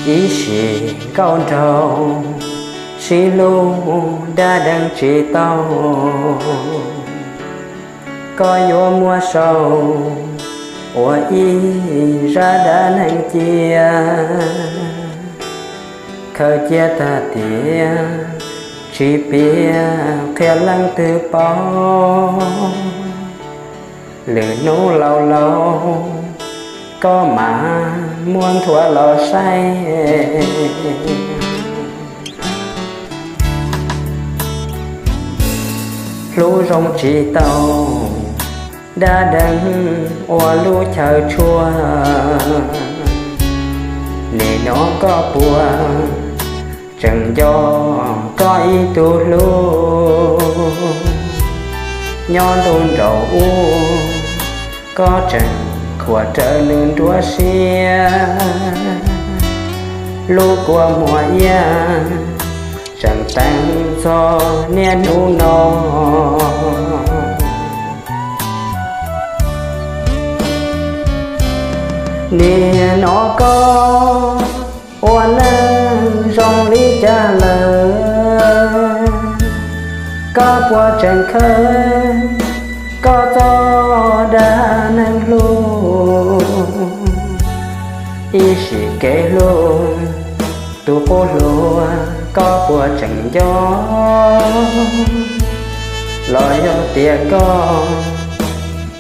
Ib sim nkauj nraug sib hlub dab deev tsis tau, koj yuav muab sau ua ib zaj dab neeg cia, khaws cia tag tiam tsis piav qhia leej twg paub. Lwm hnub laus laus koj mam muab nthuav los saib. Hlub zoo tsis tau dab deev ua lub chaw tshuaj, nim no koj puas tseem nco koj ib tug hlub? Nyob ntu nraum ub koj tseem khuam raws nws nruab siab, lub kua muag iab tseem teev txog niaj hnub no. Nim no koj ua neej zoo li cas lawm? Koj puas tseem khawb koj txoj dab neeg hlub? Ib sim kev hlub tus qub hluas koj puas tseem nco? Los yog tias koj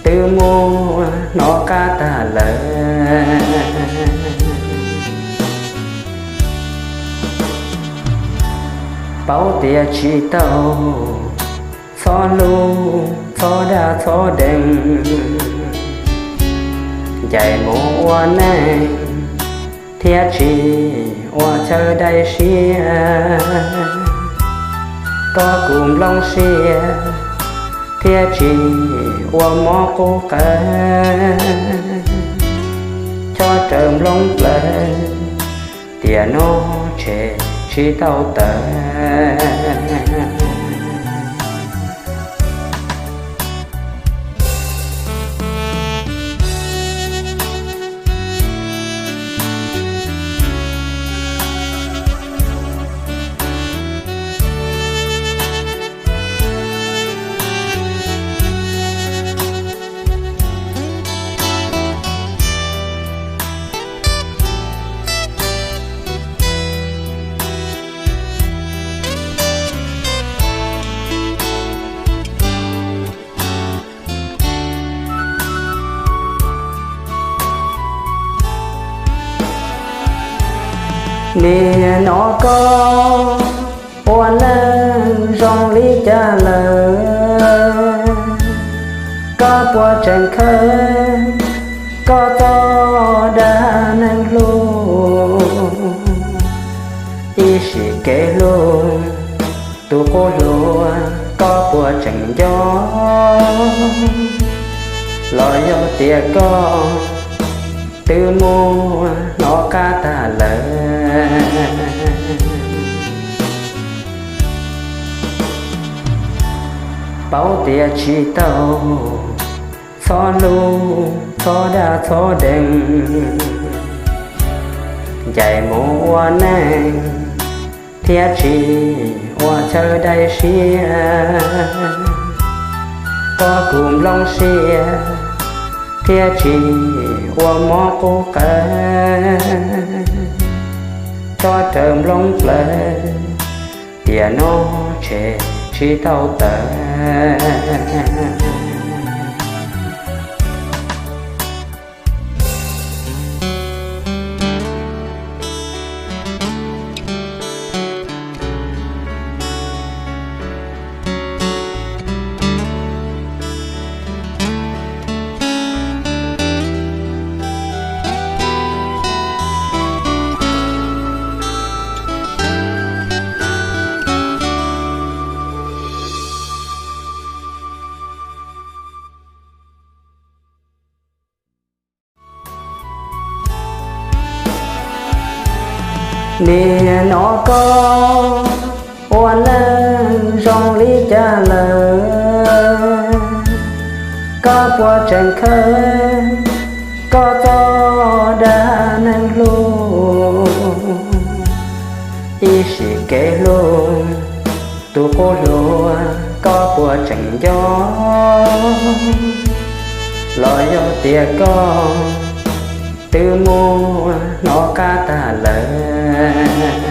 twb muab hnov qab tag lawm? Paub tias tsis tau txhob hlub txhob dab txhob deev, ncaim mus ua neej thiab tsis ua chaw dai siab. Koj kuj nplooj siab thiab tsis ua mob qub qawv, chob raws nplooj plawv, tiam no tshem tsis tau tawv. Nim no koj ua neej zoo li cas lawm? Koj puas tseem khawb koj txoj dab neeg hlub? Ib sim kev hlub tus qub hluas koj puas tseem nco? Los yog tias koj twb muab hnov qab tag lawm? Paub tias tsis tau txhob hlub txhob dab txhob deev, ncaim mus ua neej thiab tsis ua chaw dai siab. Koj kuj nplooj siab thiab tsis ua mob qub qawv, chob raws nplooj plawv, tiam no tshem tsis tau tawv. Nim no koj ua neej zoo li cas lawm? Koj puas tseem khawb koj txoj dab neeg hlub? Sim kev hlub, tus qub hluas, koj puas tseem nco, los yog tias koj twb muaj hnov qab tag lawm?